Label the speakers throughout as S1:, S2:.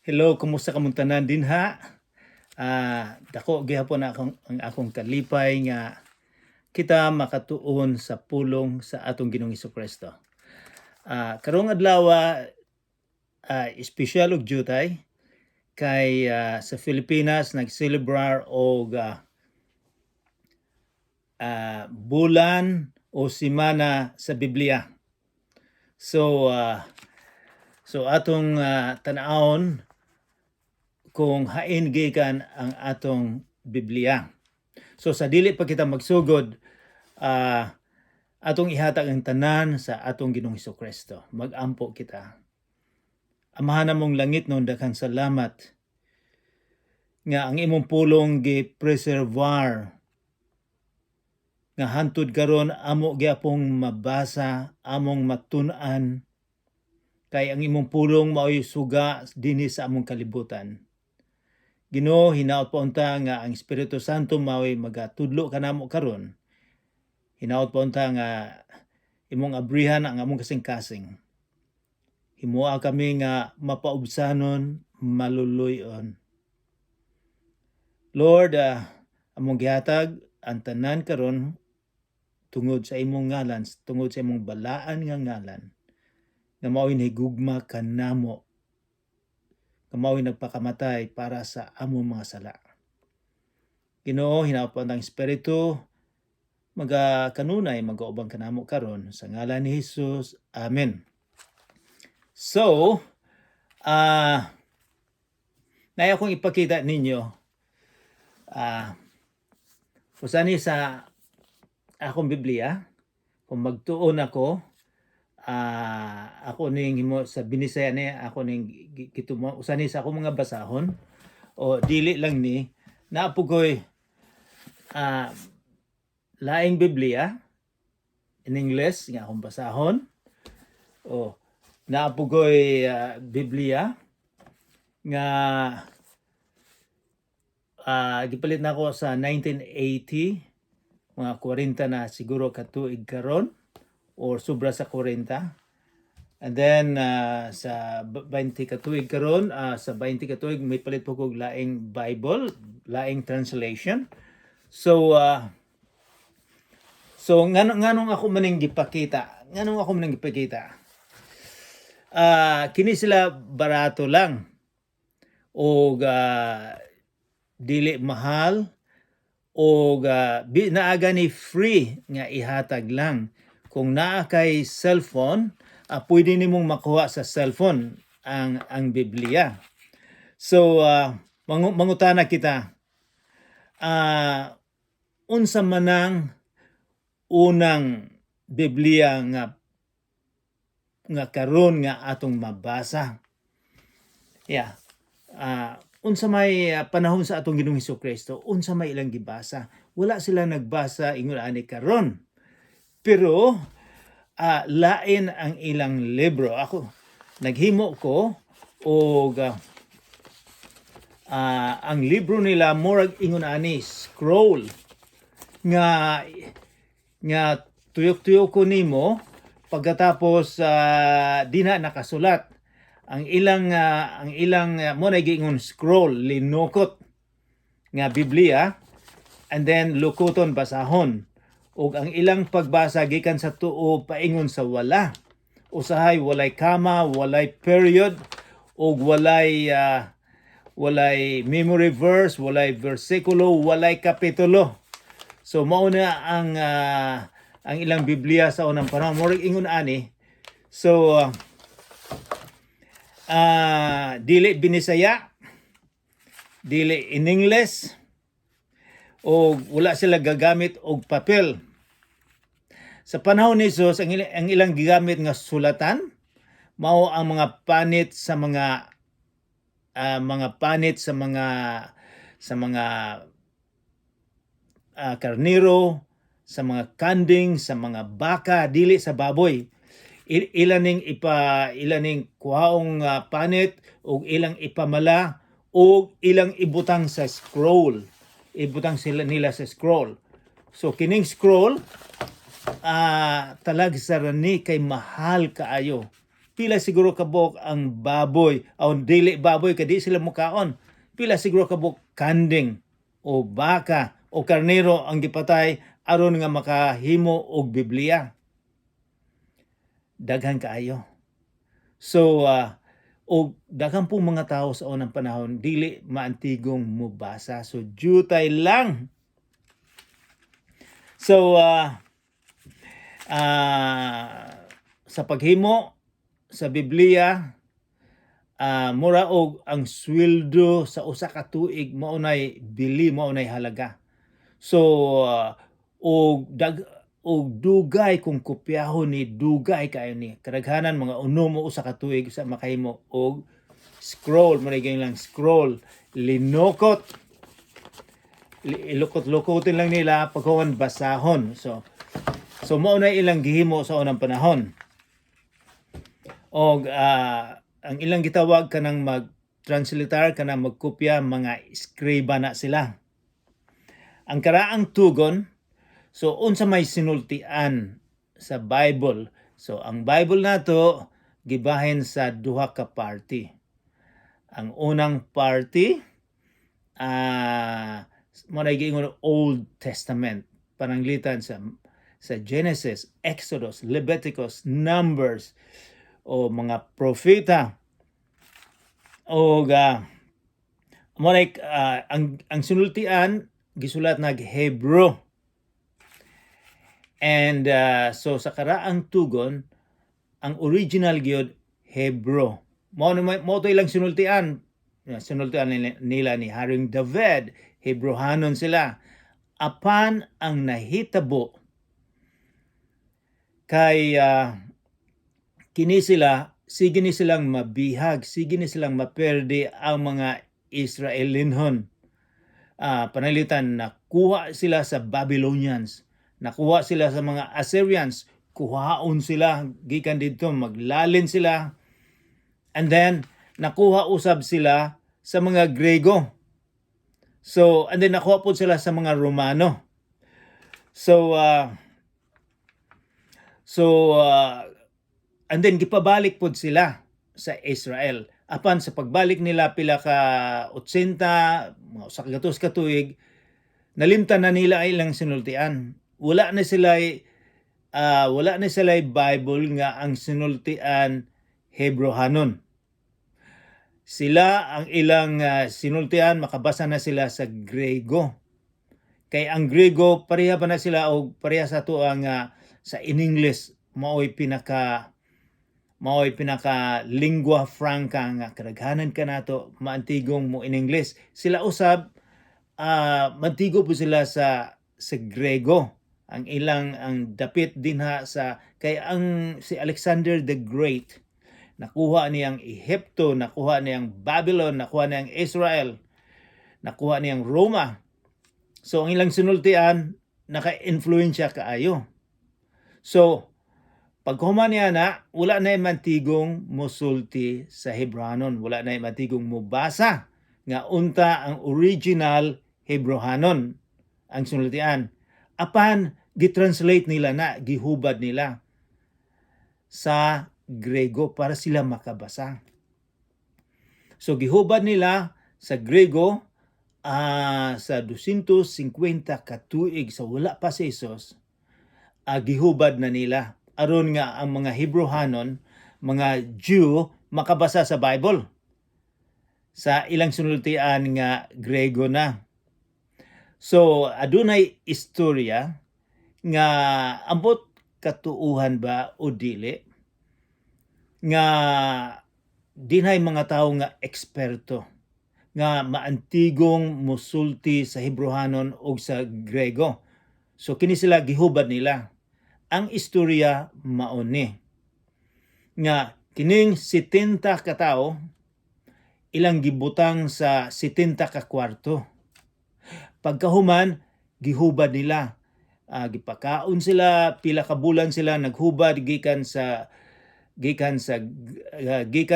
S1: Hello, kumusta kamong tanan dinha? Dako gihapon ang akong kalipay nga kita makatuon sa pulong sa atong Ginoong Kristo. Karong adlaw, espesyal og jutay kay sa Pilipinas nag-celebrar og bulan o simana sa Biblia. So atong tan-awon kung hain gikan ang atong Biblia. So sa dili pa kita magsugod, atong ihatag ang tanan sa atong Ginoong Kristo. Mag-ampo kita. Amahan namong langitnon, daghang salamat nga ang imong pulong gi-preservar nga hantud karon amo gyapong mabasa, among matun-an, kay ang imong pulong maoy suga dinhi sa among kalibutan. Ginoo, hinaot pa unta nga ang Espiritu Santo maoy magatudlo kanamo karon. Hinaot pa unta nga imong abrihan ang among kasing-kasing. Himoa kami nga mapaubsanon, maluluy-on. Lord, among gihatag ang tanan karon tungod sa imong ngalan, tungod sa imong balaan nga ngalan, nga mao'y nahigugma kanamo, nga mao'y nagpakamatay para sa among mga sala. Ginoo, hinaot pa ang Espiritu maga kanunay magaubang kanamo karon, sa ngalan ni Jesus. Amen. So, naay akong ipakita ninyo. Usa ni sa akong Biblia, kung magtuon ako, ako ning himo sa Binisaya ni ako ning gitumo, usa ni sa akong mga basahon o dili lang ni, naa po ko'y laing Biblia in English nga akong basahon o naa po ko'y Biblia nga gipalit nako sa 1980, mga 40 na siguro katuig karon or sobra sa 40. And then sa 20 katuig karon, sa 20 katuig may palit po kog laing Bible, laing translation. So nganong ako maning gipakita? Nganong ako maning gipakita? Kini sila barato lang og dili mahal og naa gani free nga ihatag lang. Kung naa kay cellphone, pwede nimong makuha sa cellphone ang Biblia. So mangutana kita, unsa man ang unang Biblia nga karon nga atong mabasa? Yeah. Unsa may panahon sa atong Ginoong Kristo, unsa may ilang gibasa? Wala sila nagbasa ingon ani karon. Pero lain ang ilang libro. Ako naghimo ko og ang libro nila murag ingon ani scroll nga nga tuyok-tuyok ko nimo, pagkatapos di na nakasulat ang ilang mo na giingon scroll, linukot nga Biblia, and then lukoton, basahon, ug ang ilang pagbasa gikan sa tuo paingon sa wala. Usahay walay comma, walay period, ug walay memory verse, walay versikulo, walay kapitulo. So mao na ang ilang Biblia sa unang panahon. Murag ingon ani. So dili Binisaya, dili in English, o wala sila gagamit og papel. Sa panahon ni Jesus, ang ilang gigamit nga sulatan mao ang mga panit sa mga karnero, sa mga kanding, sa mga baka, dili sa baboy. Ilaning kuhaong panit ug ilang ipamala ug ilang ibutang sa scroll. Ibutang sila nila sa scroll. So kining scroll talag sa rani kay mahal kaayo. Pila siguro kabuk ang baboy, o dili baboy kay di sila mukaon. Pila siguro kabuk kanding o baka o karnero ang gipatay aron nga makahimo og Biblia? Daghan kaayo. So og daghan pong mga tao sa unang panahon dili maantigong mobasa. So jutay lang. So sa paghimo sa Biblia, mura og ang sweldo sa usa ka tuig mao nay bili, mao nay halaga. So og dag og dugay kung kopyahon ni, dugay kaayo ni. Kadaghanan mga unom o usa ka tuig sa makahimo og scroll mo lang scroll linukot, ilukot-lukotin lang nila, paghuman basahon. So mao na ilang gihimo sa unang panahon. Og ang ilang gitawag kanang mag translator, kanang magkopya, mga eskriba na sila. Ang karaang tugon, so unsa may sinultian sa Bible? So ang Bible nato gibahin sa duha ka party. Ang unang party mo na giingon Old Testament, pananglitan sa Genesis, Exodus, Leviticus, Numbers o mga propeta. Og mo na ang sinultian gisulat nag Hebrew. And so sa karaang tugon, ang original gyud Hebrew. Mao na mao to ilang sinultian. Sinultian nila ni Haring David, Hebrehanon sila. Apan ang nahitabo kay kini sila sige ni silang mabihag, sige ni silang maperdi ang mga Israelinhon. Panalitan nakuha sila sa Babylonians, nakuha sila sa mga Assyrians, kuhaon sila gikan didto, maglalin sila. And then nakuha usab sila sa mga Grego. So and then nakuha pod sila sa mga Romano. So and then gipabalik pod sila sa Israel. Apan sa pagbalik nila pila ka 80, mga usa ka gatos ka tuig, nalimtan na nila ay ilang sinultian. Wala na sila Bible nga ang sinultian Hebrehanon. Sila ang ilang sinultian, makabasa na sila sa Grego. Kay ang Grego pareha pa na sila og pareha sa ato ang sa in English, mao'y pinaka lingua franca nga kadaghanan kanato maantigong mo in English. Sila usab mantigo po sila sa Grego. Ang ilang ang dapit dinha sa kay ang si Alexander the Great, nakuha niyang Ehipto, nakuha niyang Babylon, nakuha niyang Israel, nakuha niyang Roma. So ang ilang sinultian naka-influensya kaayo. So paghuman niya na, wala na mantigong musulti sa Hebranon, wala na mantigong mubasa nga unta ang original Hebrohanon ang sinultian. Apan gitranslate nila na, gihubad nila sa Grego para sila makabasa. So gihubad nila sa Grego sa 250 katuig sa wala pa si Jesus, gihubad na nila aron nga ang mga Hebrehanon, mga Jew, makabasa sa Bible sa ilang sinultian nga Grego na. So adunay istorya nga ambot katuuhan ba o dili nga dinhay mga tawo nga eksperto nga maantigong musulti sa Hebrehanon o sa Grego. So kini sila gihubad nila. Ang istorya mao ni nga kining 70 ka tawo ilang gibutang sa 70 ka kwarto. Pagkahuman gihubad nila. Gipakaon sila, pila ka bulan sila naghubad gikan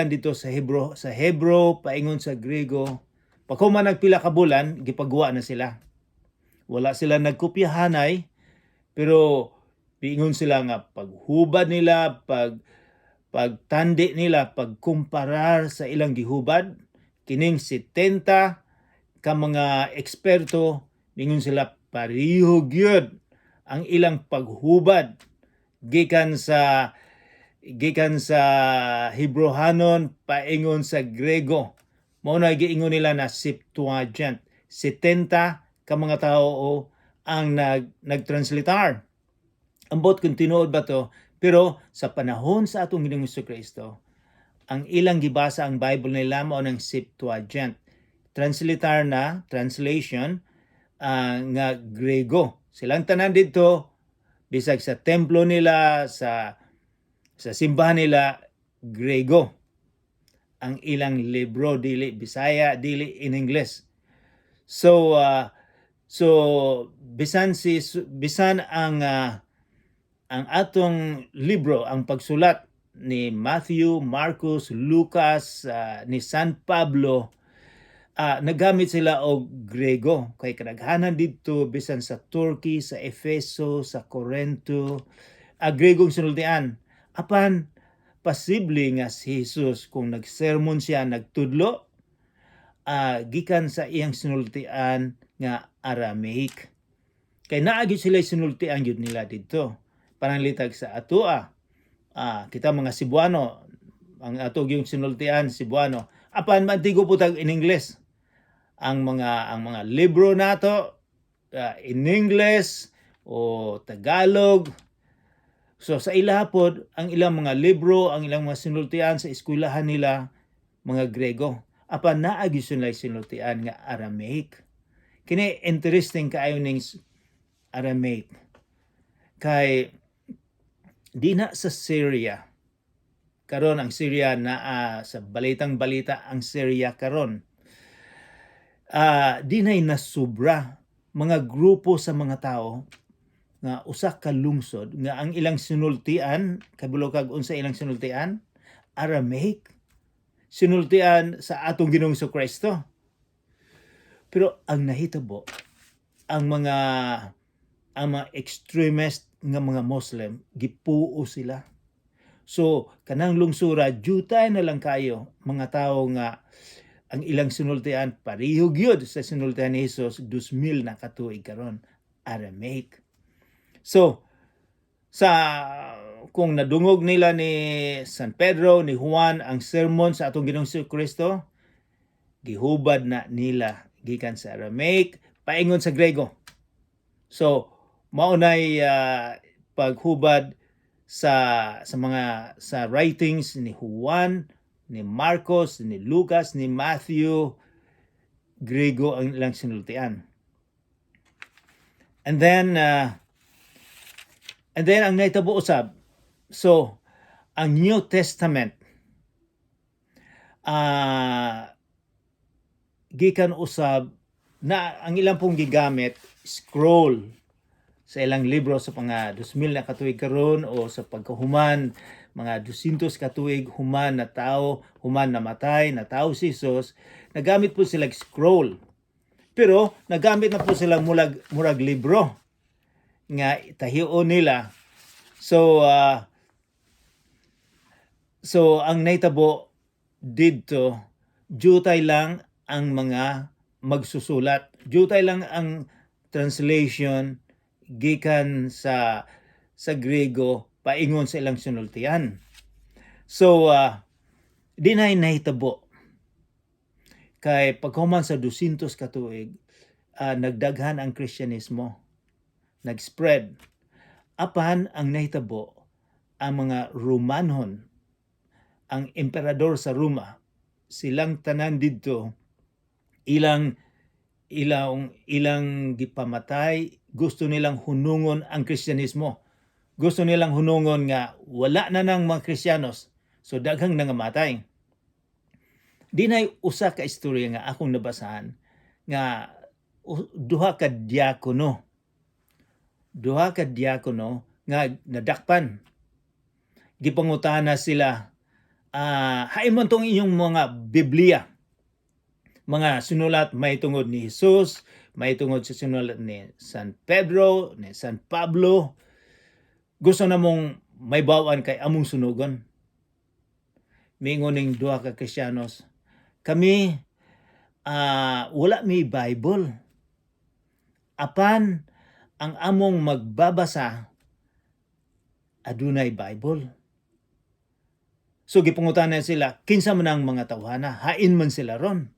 S1: dito sa Hebrew paingon sa Grego. Paghuman nagpila ka bulan, gipaguwa na sila. Wala sila nagkopyahanay, pero piingon sila nga paghubad nila, pag Pagtandi nila, pagkumparar sa ilang gihubad, kining 70 ka mga eksperto, mingon sila pareho gyud ang ilang paghubad gikan sa Hebrehanon paingon sa Grego. Mao na giingon nila na Septuagint. 70 ka mga tao ang nagtranslatar. Ambot kung tinuod ba to, pero sa panahon sa atong Ginoong Kristo, ang ilang gibasa ang Bible nila mao ng Septuagint. Translator na, translation nga Grego. Silang tanan dito, bisag sa templo nila, sa simbahan nila, Grego. Ang ilang libro, dili Bisaya, dili in English. So bisan ang atong libro, ang pagsulat ni Matthew, Marcos, Lucas, ni San Pablo, nagamit sila og Grego kay kadaghanan didto bisan sa Turkey, sa Efeso, sa Corinto, Gregong sinultian. Apan posible nga si Jesus, kung nagsermon siya, nagtudlo, gikan sa iyang sinultian nga Aramaic. Kay naa gyud sila sinultian gyud nila didto. Pananglitag sa atoa. Kita mga Cebuano, ang ato gyung sinultian Cebuano. Apan mantigo po tag in English. Ang mga libro nato in English o Tagalog. So sa ila pod, ang ilang mga libro, ang ilang mga sinultian sa eskwelahan nila, mga Grego. Apan naa gyud sila sinultian nga Aramaic. Kini interesting kaayo ning Aramaic. Kay di na sa Syria. Karon ang Syria naa sa balitang balita ang Syria karon. Di na'y nasubra mga grupo sa mga tao nga usa ka lungsod nga ang ilang sinultian, kabalo kag unsa ilang sinultian? Aramaic. Sinultian sa atong Ginoong Kristo. Pero ang nahitabo, ang mga extremist nga mga Muslim, gipuo sila. So kanang lungsura, jutay na lang kayo mga tao nga ang ilang sinultian pareho gyud sa sinultian ni Jesus 2000 na katuig karon, Aramaic. So sa kung nadungog nila ni San Pedro, ni Juan ang sermon sa atong Ginoong Kristo, gihubad na nila gikan sa Aramaic paingon sa Grego. So mao nay paghubad sa mga sa writings ni Juan, ni Marcos, ni Lucas, ni Matthew, Grego ang ilang sinultian. And then ang nahitabo usab, so ang New Testament gikan usab na ang ilang pong gigamit scroll sa ilang libro sa mga 2000 na katuig karon o sa pagkahuman, mga 200 katuig human na tao, human namatay na tao si Jesus, nagamit po sila scroll, pero nagamit na po sila murag libro nga tahion nila. So ang nahitabo didto, jutay lang ang mga magsusulat, jutay lang ang translation gikan sa Grego paingon sa ilang sinultian. So di na nahitabo kay paghuman sa 200 katuig, nagdaghan ang Kristyanismo, nag-spread. Apan ang nahitabo, ang mga Romanhon, ang emperador sa Roma, silang tanan didto ilang gipamatay. Gusto nilang hunungon ang Kristyanismo, gusto nilang hunungon nga wala na nang mga Kristiyanos. So daghang nangamatay. Di nay usa ka istorya nga akong nabasahan nga duha ka diakono nga nadakpan. Gipangutana sila, "Hain man tong inyong mga Biblia, mga sinulat may tungod ni Jesus, may tungod sa sinulat ni San Pedro, ni San Pablo. Gusto na mong may bawan kay among sunugon." Miingon ning duha ka Kristiyanos, "Kami wala mi Bible. Apan ang among magbabasa adunay Bible." So gipangutana sila, "Kinsa man ang mga tawhana? Hain man sila ron?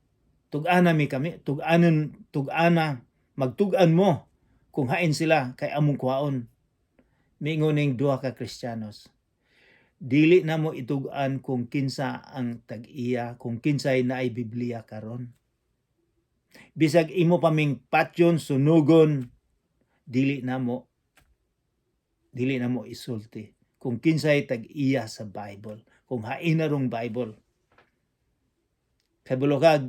S1: Tug-ana mi kami, tug-anon, tug-ana, magtug-an mo kung hain sila kay among kuhaon." Miingon ning duha ka Kristiyanos, "Dili namo itug-an kung kinsa ang tag-iya, kung kinsay naay Biblia karon. Bisag imo pa ming patyon, sunugon, dili namo isulti kung kinsay tag-iya sa Bible, kung hain na rong Bible." Kabalo ka,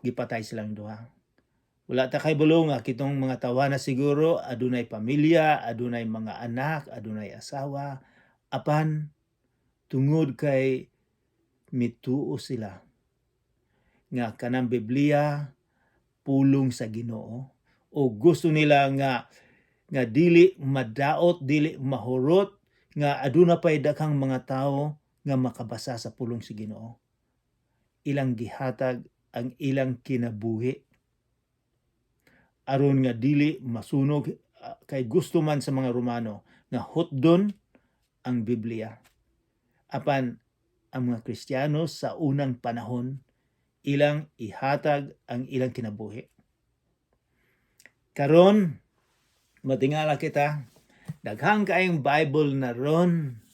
S1: gipatay silang duha. Wala ta kabalo nga kitong mga tawhana siguro adunay pamilya, adunay mga anak, adunay asawa, apan tungod kay mituo sila nga kanang Biblia pulong sa Ginoo o gusto nila nga dili madaot, dili mahurot, nga aduna pay daghang mga tawo nga makabasa sa pulong sa Ginoo. Ilang gihatag ang ilang kinabuhi aron nga dili masunog, kay gusto man sa mga Romano nga hutdon ang Biblia. Apan ang mga Kristiyano sa unang panahon, ilang ihatag ang ilang kinabuhi. Karon matingala kita, daghang kaayong Bible na ron.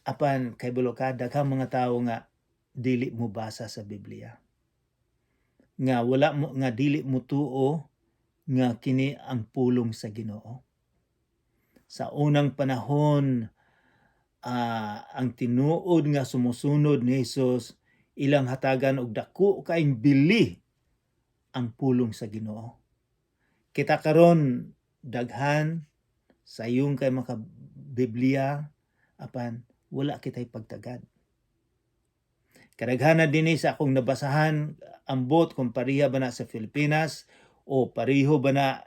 S1: Apan kabalo ka, daghang mga tawo nga dili mo basa sa Biblia. Nga wala mo, nga dili mo tuo nga kini ang pulong sa Ginoo. Sa unang panahon, ang tinuod nga sumusunod ni Jesus, ilang hatagan og dako kaayong bili ang pulong sa Ginoo. Kita karon daghan sayong kay maka Biblia, apan wala kitay pagtagad. Kadaghanan dinhi sa akong nabasahan, ambot kung pareha ba na sa Pilipinas o pareho ba na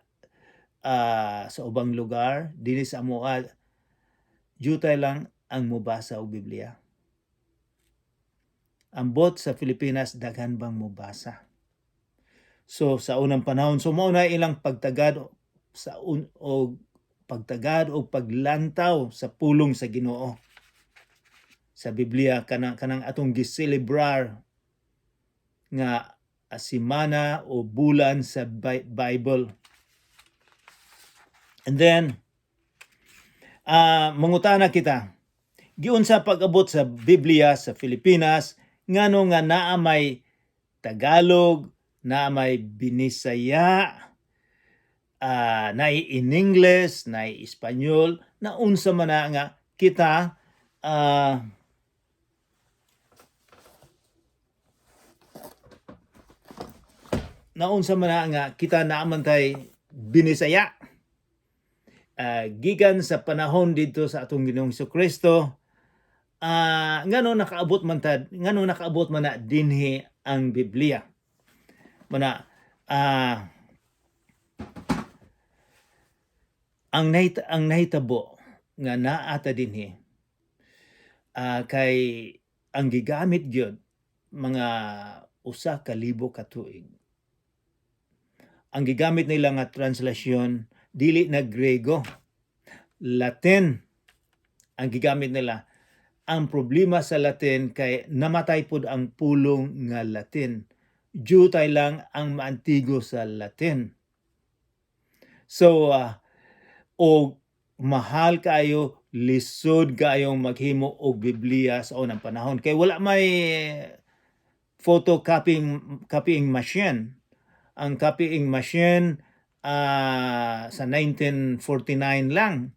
S1: sa ubang lugar, dinhi sa amoa jutay lang ang mobasa og Biblia. Ambot sa Pilipinas, daghan bang mobasa? So sa unang panahon, so mao na ilang pagtagad sa un, og pagtagad o paglantaw sa pulong sa Ginoo sa Biblia, kanang atong giselebrar nga simana o bulan sa Bible. And then mangutana kita, giunsa pag-abot sa Biblia sa Pilipinas? Ngano nga naa may Tagalog, naa may Binisaya, naay in English, naay Espanyol, na unsa man na nga kita naunsa man na nga kita naa man tay Binisaya? Gikan sa panahon dito sa atong Ginoong Kristo, ngano nakaabot man na dinhi ang Biblia? Mana ang nahitabo nga naa ta dinhi, kay ang gigamit gyud mga 1000 ka tuig. Ang gigamit nila nga translasyon dili na Grego, Latin ang gigamit nila. Ang problema sa Latin kay namatay pud ang pulong nga Latin. Jutay lang ang maantigo sa Latin. So o mahal kaayo, lisod kaayong maghimo og Biblia sa unang panahon kay wala may photocopying copying machine. Ang copying machine sa 1949 lang.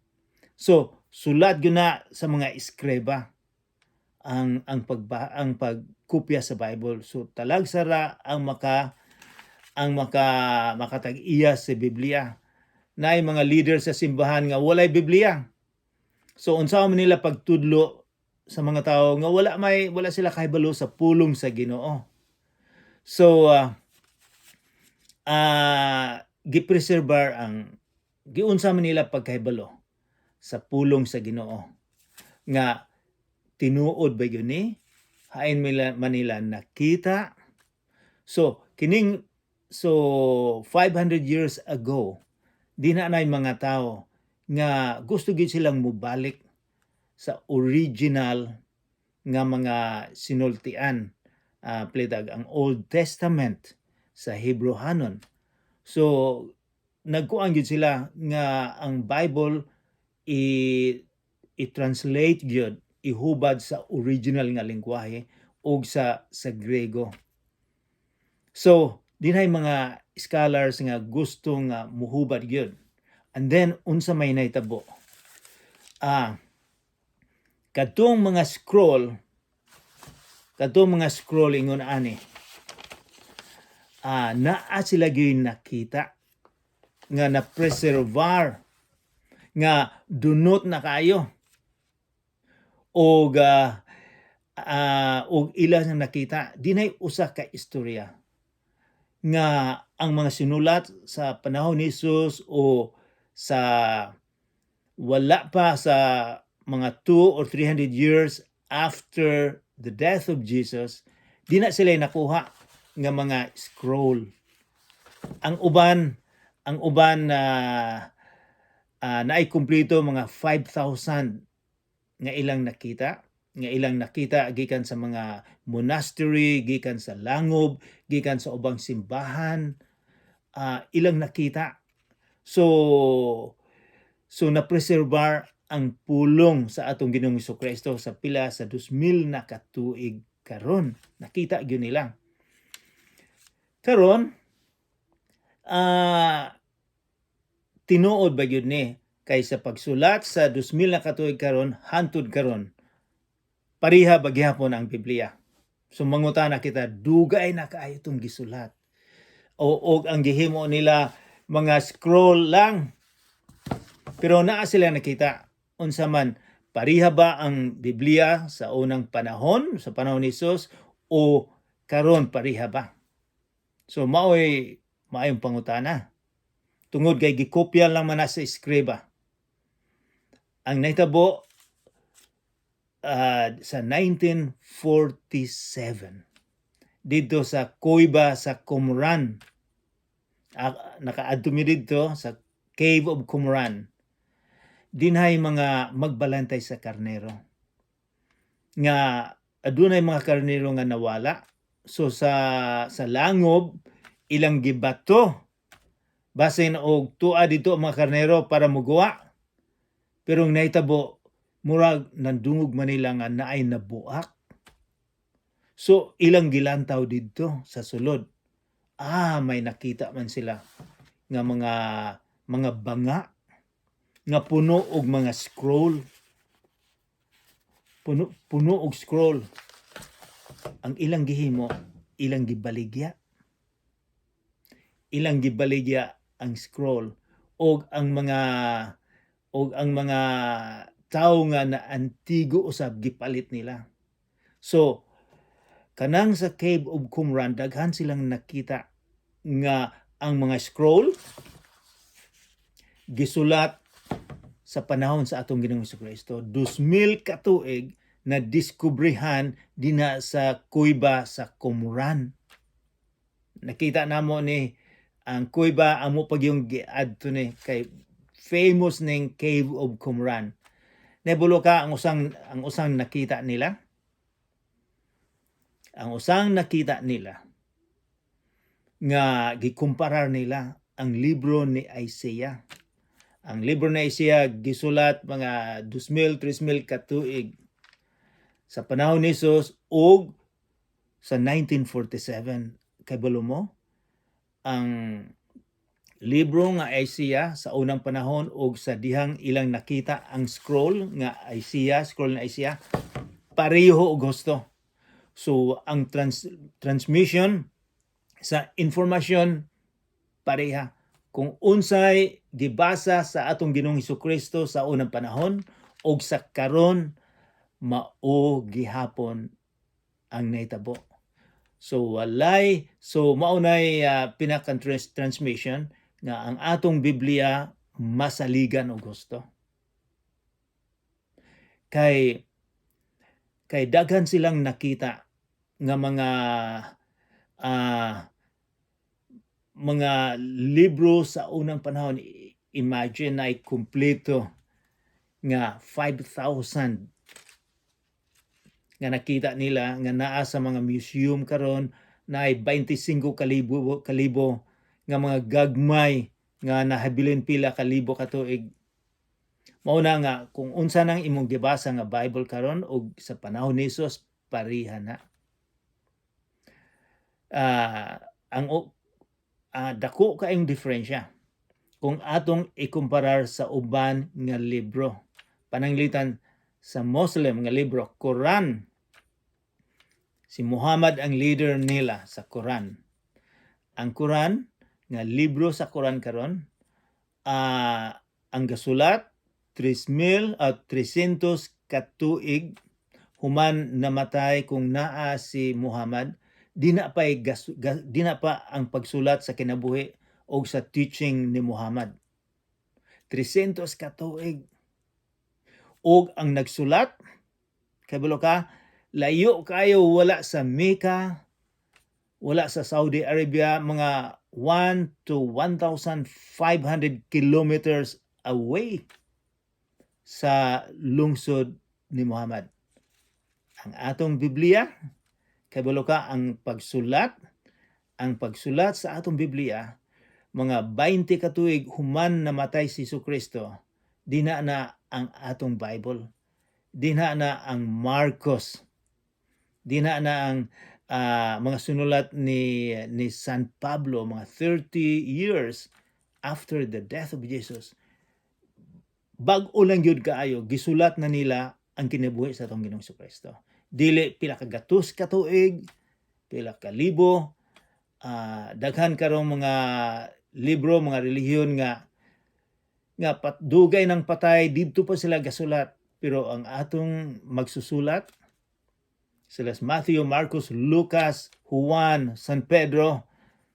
S1: So sulat gyud na sa mga eskriba ang pagkopya sa Bible. So talagsa ra ang makatag-iya sa Biblia. Naay mga leader sa simbahan nga walay Biblia. So unsa man nila pagtudlo sa mga tao nga wala sila kahibalo sa pulong sa Ginoo? So gipreserbar ang giunsa man nila pagkahibalo sa pulong sa Ginoo nga Tinuod ba gyud ni? Hain man nila nakita? So kining, so 500 years ago, di na nay mga tao nga gusto gyud silang mobalik sa original nga mga sinultian, plitag ang Old Testament sa Hebrehanon. So nagkuan gyud sila nga ang Bible i i-translate gyud, ihubad sa original nga lengguwahe ug sa Grego. So dinhay mga scholars nga gusto nga muhubad gyud. And then unsa may nahitabo? Kadtong mga scroll ingon ani. Naa sila gyud nakita nga na-preservar nga dunot na kaayo og ila nga nakita. Dinay usa ka istorya nga ang mga sinulat sa panahon ni Jesus o sa wala pa sa mga 2 or 300 years after the death of Jesus, di na sila nakuha nga mga scroll. Ang uban na naay kumpleto mga 5,000 nga ilang nakita gikan sa mga monastery, gikan sa langob, gikan sa ubang simbahan, ilang nakita. So na-preservar ang pulong sa atong Ginoong Kristo sa pila sa 2,000 na katuig karon. Nakita gyud nila. Karon, tinuod ba gyud ni kay sa pagsulat sa 2,000 na katuig karon hantud karon, pareha ba gihapon ang Biblia? So mangutana kita, dugay na kaayo itong gisulat. O og ang gihimo nila mga scroll lang. Pero naa sila nakita, unsa man, pareha ba ang Biblia sa unang panahon, sa panahon ni Jesus, o karon pareha ba? So maoy maayong pangutana. Tungod kay gikopya lang man na sa eskriba. Ang nahitabo sa 1947 didto sa kuweba sa Qumran. Nakaadto mi didto sa Cave of Qumran. Dinhay mga magbalantay sa karnero. Nga adunay mga karnero nga nawala. So sa langob ilang gibato. Basin og tua didto ang mga karnero para muguwa. Pero ang nahitabo, murag nandungog man nila nga naay nabuak. So ilang gilantaw didto sa sulod. May nakita man sila nga mga banga nga puno og mga scroll. Puno puno og scroll. Ang ilang gihimo, ilang gibaligya. Ilang gibaligya ang scroll og ang mga tawo nga naantigo usab gipalit nila. So kanang sa Cave of Qumran, daghan silang nakita nga ang mga scroll gisulat sa panahon sa atong Ginoong Kristo, 2000 katuig na diskubrihan dinha sa kuweba sa Qumran. Nakita namo ni ang kuweba, amo pag yung giadto ni kay famous ning Cave of Qumran. Nebulo ka ang usang nakita nila? Ang usang nakita nila nga gikumparar nila ang libro ni Isaiah. Ang libro ni Isaiah gisulat mga 2,000, 3,000 katuig sa panahon ni Jesus ug sa 1947. Kabalo mo ang libro nga Isaiah sa unang panahon ug sa dihang ilang nakita ang scroll nga Isaiah, scroll nga Isaiah, pareho og husto. So ang transmission sa informasyon pareha. Kung unsay gibasa sa atong Ginoong Hesus sa unang panahon ug sa karon, mao gihapon ang nahitabo. So walay, so mao nay pinaka transmission nga ang atong Biblia masaligan og husto. Kay Kay daghan silang nakita nga mga libro sa unang panahon. Imagine ay kumpleto nga 5,000 nga nakita nila nga naa sa mga museum karon, na ay 25 kalibo kalibo nga mga gagmay nga nahabilin pila ka libo ka tuig. Mao na nga kung unsa nang imong gibasa nga Bible karon ug sa panahon ni Jesus, pareha na. Ang dako kaayong diferensya kung atong ikumparar sa uban nga libro. Pananglitan sa Muslim nga libro, Quran. Si Muhammad ang leader nila sa Quran. Ang Quran, nga libro sa Quran karon, ang gasulat 3,000 at 300 katuig human namatay kung naa si Muhammad, di na pa ang pagsulat sa kinabuhi o sa teaching ni Muhammad. 300 katuig. Og ang nagsulat, kabalo ka, layo kayo, wala sa Mecca, wala sa Saudi Arabia, mga 1 to 1,500 kilometers away sa lungsod ni Muhammad. Ang atong Biblia, kabalo ka, ang pagsulat sa atong Biblia, mga 20 katuig human namatay si Kristo, dina na ang atong Bible. Dina na ang Marcos. Dina na ang mga sinulat ni San Pablo mga 30 years after the death of Jesus. Bag-o lang gyud kaayo gisulat na nila ang kinabuhi sa atong Ginoong Kristo. Dili pila ka gatos ka tuig, pila ka libo, daghan karong mga libro, mga relihiyon nga dugay ng patay didto pa sila gasulat, pero ang atong magsusulat sila Matthew, Marcos, Lucas, Juan, San Pedro,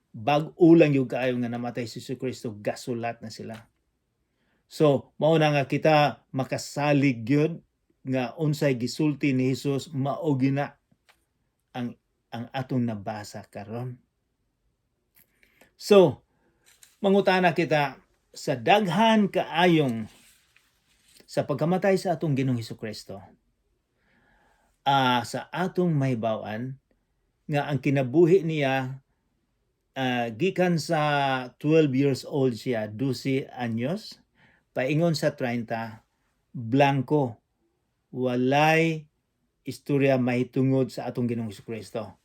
S1: bag-o lang gyud kaayo nga namatay si Kristo gasulat na sila. So, mao na nga kita makasalig gyud nga unsay gisulti ni Jesus mao gina ang atong nabasa karon. So, mangutana kita sa daghan kaayong sa pagkamatay sa atong Ginoong Kristo. Sa atong mahibaw-an nga ang kinabuhi niya, gikan sa 12 years old siya, 12 anyos, paingon sa 30, blanco. Walay istorya mahitungod sa atong Ginoong Kristo.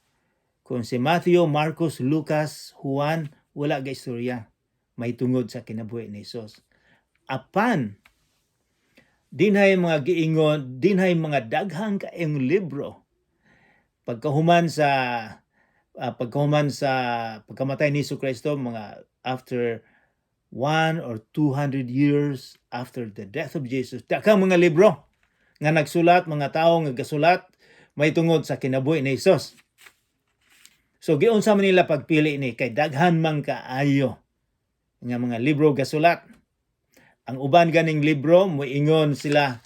S1: Kung si Matthew, Marcos, Lucas, Juan, wala ga istorya mahitungod sa kinabuhi ni Jesus. Apan dinhay mga giingon, dinhay mga daghang kaayong libro pagkahuman sa pagkamatay ni Kristo, mga after 1 or 200 years after the death of Jesus, daghang mga libro nga nagsulat, mga tao nga gasulat mahitungod sa kinabuhi ni Jesus. So giunsa man nila pagpili ni kay daghan man kaayo nga mga libro gasulat? Ang uban ganing libro moingon sila,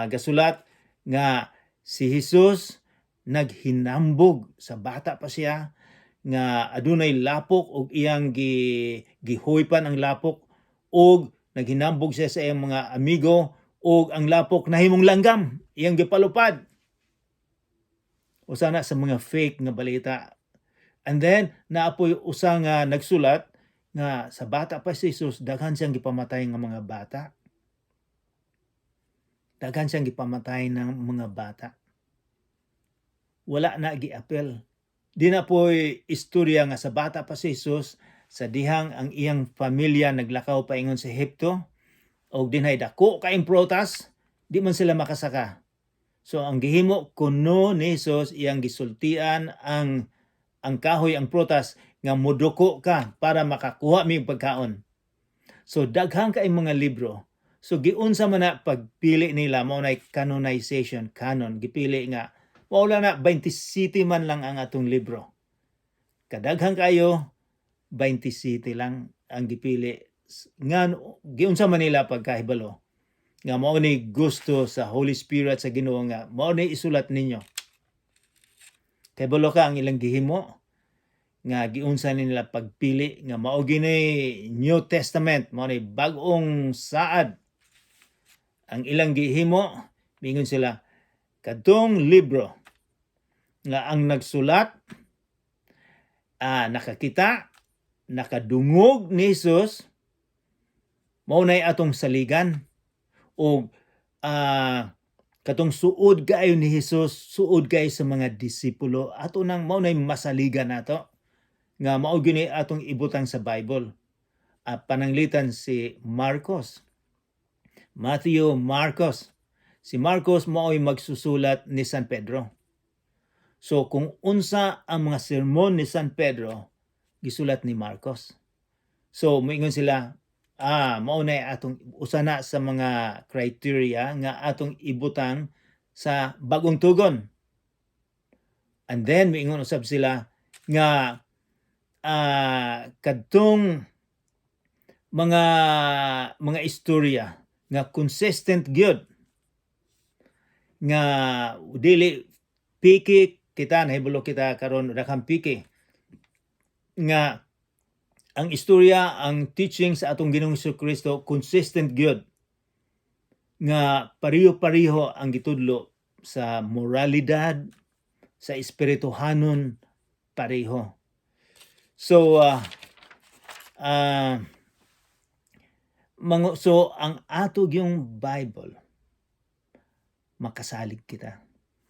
S1: gasulat nga si Jesus naghinambog sa bata pa siya nga adunay lapok og iyang gihuypan ang lapok og naghinambog siya sa iyang mga amigo og ang lapok nahimong langgam, iyang gipalupad. Usa na sa mga fake nga balita. And then naapoy usa nga nagsulat nga sa bata pa si Jesus daghan siyang gipamatay nga mga bata. Daghan siyang gipamatay ng mga bata. Wala na giapel. Di na po'y istorya nga sa bata pa si Jesus sa dihang ang iyang pamilya naglakaw paingon sa Ehipto og dinhay dako kaayong prutas, di man sila makasaka. So ang gihimo kuno ni Jesus, iyang gisultian ang kahoy, ang prutas, nga muduko ka para makakuha mi og pagkaon. So daghan kay mga libro. So giunsa man na pagpili nila? Mao nay canonization, canon, gipili nga mao lang na 27 man lang ang atong libro. Kadaghan kayo, 27 lang ang gipili. Nga giunsa man nila pagkahibalo Nga mao ni gusto sa Holy Spirit sa Ginoo nga mao ni isulat ninyo. Kay balo ka ang ilang gihimo nga giunsa nila pagpili nga mao gini New Testament, mao ni bag-ong saad ang ilang gihimo. Mingon sila, kadtong libro nga ang nagsulat nakakita, nakadungog ni Jesus, mao nay atong saligan og katong suod kaayo ni Jesus, suod kaayo sa mga disipulo, ato nang mao nay masaligan nato nga mao gyud atong ibutang sa Bible. Pananglitan si Marcos, Matthew, Marcos. Si Marcos mao'y magsusulat ni San Pedro. So kung unsa ang mga sermon ni San Pedro, gisulat ni Marcos. So moingon sila, mao na atong usa na sa mga criteria nga atong ibutang sa Bagong Tugon. And then moingon usab sila nga kadtong mga istorya nga consistent gyud, nga dili piki. Kita nahibalo kita karon, daghang piki nga ang istorya, ang teaching sa atong Ginoong Kristo consistent gyud, nga pareho-pareho ang gitudlo sa moralidad, sa espirituhanon, pareho. So so ang ato gyung Bible, makasalig kita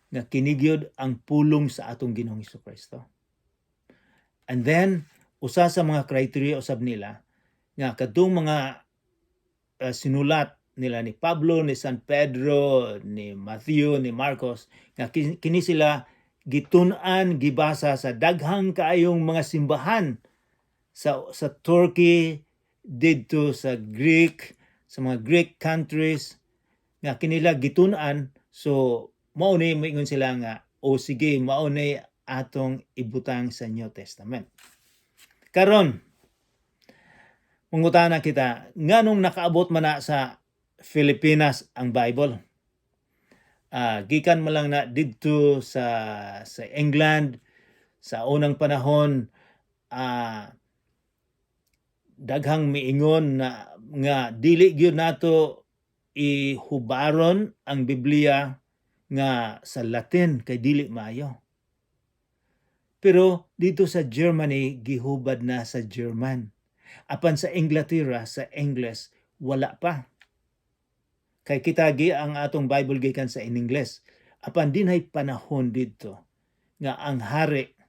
S1: nga kini gyud ang pulong sa atong Ginoong Kristo. And then usa sa mga criteria usab nila nga kadtong mga sinulat nila ni Pablo, ni San Pedro, ni Matthew, ni Marcos, nga kini sila gitun-an, gibasa sa daghang kaayong mga simbahan sa Turkey, didto sa Greek, sa mga Greek countries, nga kinila gitun-an. So mao ni moingon sila nga, o sige, mao ni atong ibutang sa New Testament. Karon, mangutana kita, nganong nakaabot man na sa Pilipinas ang Bible? Gikan man lang na didto sa England sa unang panahon, daghang miingon na nga dili gyud nato ihubaron ang Biblia nga sa Latin kay dili maayo. Pero dito sa Germany, gihubad na sa German. Apan sa Inglaterra, sa English, wala pa. Kay kita gi ang atong Bible gikan sa in English. Apan dinhay panahon didto nga ang hari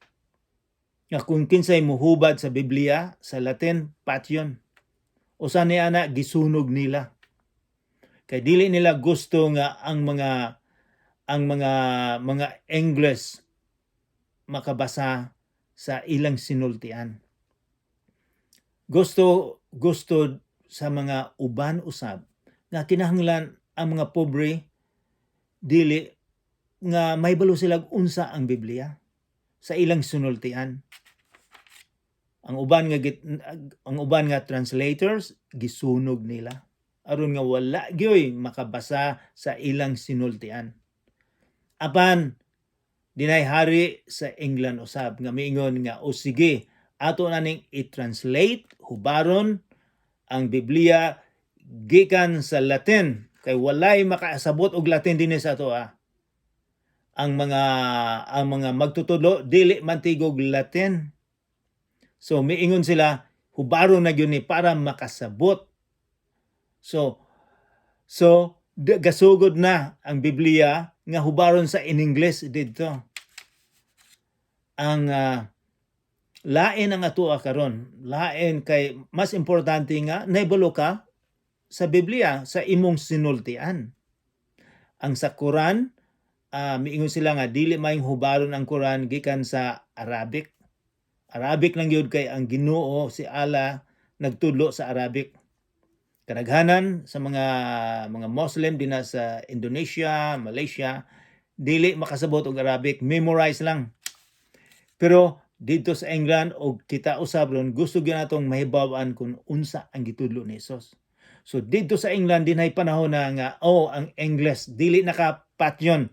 S1: nga kung kinsay muhubad sa Biblia sa Latin, patyon. Usa ni ana, gisunog nila. Kay dili nila gusto nga ang mga English makabasa sa ilang sinultian. Gusto gusto sa mga uban usab nga kinahanglan ang mga pobre dili nga mahibalo sila unsa ang Biblia sa ilang sinultian. Ang uban nga translators, gisunog nila aron nga wala gyoy makabasa sa ilang sinultian. Apan dinay hari sa England usab nga miingon nga, o sige, ato na ning i-translate, hubaron ang Biblia gikan sa Latin kay walay makasabot og Latin dinhi sa ato ah. Ang mga magtutudlo dili man tigog Latin. So miingon sila, hubaron na gyud ni para makasabot. So gasugod na ang Biblia nga hubaron sa in English didto. Ang lain ang atoa karon. Lain kay mas importante nga nahibalo ka sa Biblia sa imong sinultian. Ang sa Quran, miingon sila nga dili maayong hubaron ang Quran gikan sa Arabic. Arabic lang gyud kay ang Ginoo, si Allah, nagtudlo sa Arabic. Kadaghanan sa mga Muslim dinha sa Indonesia, Malaysia, dili makasabot og Arabic, memorize lang. Pero didto sa England og kita usab ron, gusto gyud natong mahibaw-an kung unsa ang gitudlo ni Jesus. So didto sa England dinhay panahon na nga, oh, ang English dili nakapatyon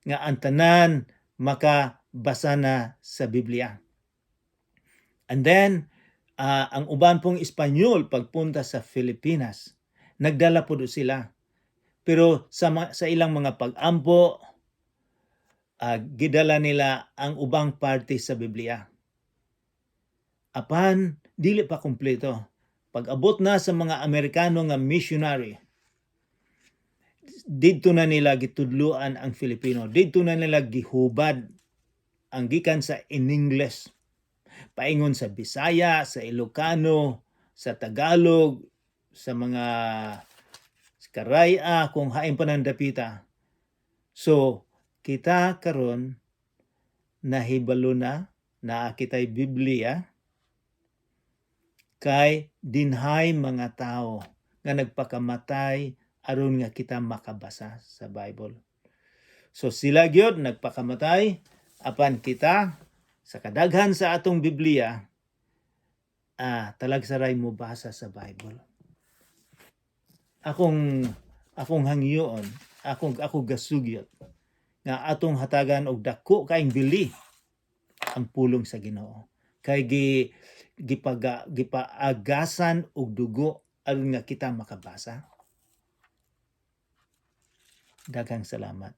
S1: nga ang tanan makabasa na sa Biblia. And then ang uban pong Espanyol, pagpunta sa Pilipinas, nagdala po do sila. Pero sa ilang mga pag-ampo, gidala nila ang ubang parte sa Biblia. Apan dili pa kumpleto. Pag-abot na sa mga Amerikano nga missionary, didto na nila gitudluan ang Filipino. Didto na nila gihubad ang gikan sa in English paingon sa Bisaya, sa Ilocano, sa Tagalog, sa mga Karaya, kung hain pa ng dapita. So, kita karon nahibalo na naa kitay Biblia kay dinhay mga tao nga nagpakamatay aron nga kita makabasa sa Bible. So sila gyud nagpakamatay, apan kita, sa kadaghan sa atong Biblia, talagsaray mo basa sa Bible. Akong hangyoon, akong ako gasugyot nga atong hatagan og dako kaayong bili ang pulong sa Ginoo. Kay gi gipaga gipaagasan og dugo aron nga kita makabasa. Daghang salamat.